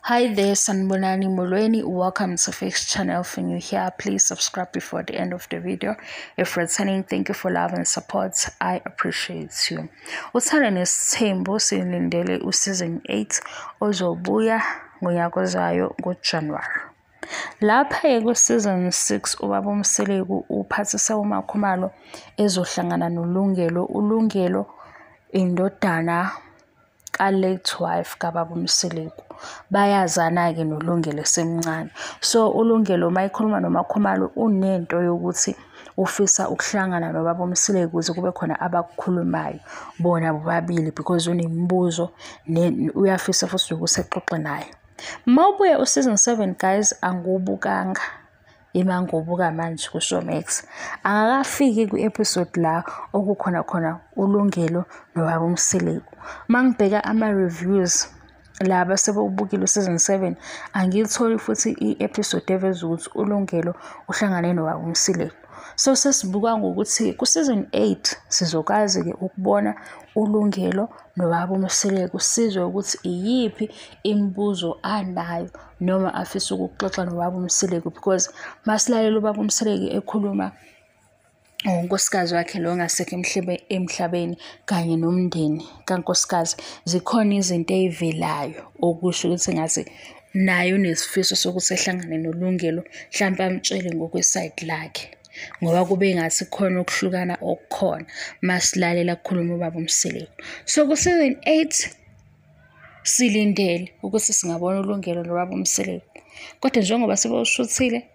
Hi there, Sanibonani Molweni. Welcome to Fix Channel. If you're new here, please subscribe before the end of the video. If returning, thank you for love and support. I appreciate you. Uthando Nesithembu silindele u-season 8 ozobuya ngonyaka ozayo ngoJanuwari. Lapha-ke ku-season 6 ubaba uMseleku uphathisa uMakhumalo ezohlangana noLungelo. ULungelo indodana ka-late wife kababa uMseleku. Bayazana-ke noLungelo esemncane. So uLungelo uma ekhuluma noMakhumalo unento yokuthi ufisa ukuhlangana nobaba uMseleku ukuze kube khona abakukhulumayo bona bobabili because unemibuzo, uyafisa futhi nokuthi exoxe naye. Mawubuya u-season 7 guys, angiwubukanga ima ngiwubuka manje ku-Showmax. Angakafiki kwi-episode la okukhona khona uLungelo nobaba uMseleku. Mangibheka ama-reviews laba sebewubukile u-season 7, angiyitholi futhi i-episode eveza ukuthi uLungelo uhlangane nobaba uMseleku. So sesibuka ngokuthi ku-season 8 sizokwazi-ke ukubona uLungelo nobaba uMseleku, sizwe ukuthi iyiphi imibuzo anayo noma afisa ukuxoxa nobaba uMseleku, because masilalela ubaba uMseleku ekhuluma ngonkosikazi wakhe lo ongasekho emhlabeni kanye nomndeni kankosikazi, zikhona izinto ey'velayo okusho ukuthi ngathi naye unesifiso sokuthi ehlangane noLungelo, mhlampe amtshele ngokwesayidi lakhe, ngoba kube ngathi kukhona ukuhlukana okukhona masilalela kukhuluma ubaba uMseleku. So ku-season 8 silindele ukuthi singabona uLungelo nobaba uMseleku, kodwa njengoba sebewushuthile,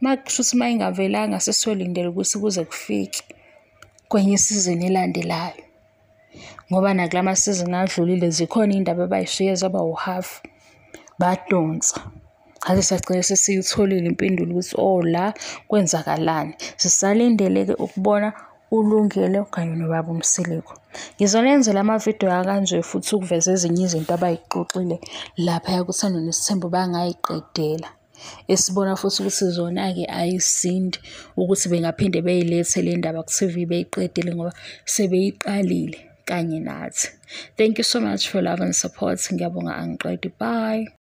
makushuthi uma ingavelanga sesisolindele ukuthi kuze kufike kwenye isizini elandelayo, ngoba nakulama sizini adlulile zikhona iy'ndaba abay'shiye zaba uhafu, badonsa. Ngaze sagcina sesiyitholile impendulo ukuthi oh la kwenzakalani. Sisalindele-ke ukubona uLungelo kanye nobaba uMseleku. Ngizonenzela amavidiyo akanje futhi ukuveza ezinye izinto abayixoxile laphaya kuThando Nesithembu bangayiqedela. Esibona futhi ukuthi zona-ke ayisindi ukuthi bengaphinde beyilethe le ndaba ku-TV beyiqedele ngoba sebeyiqalile kanye nathi. Thank you so much for love and support. Ngiyabonga, angiqedi. Bye.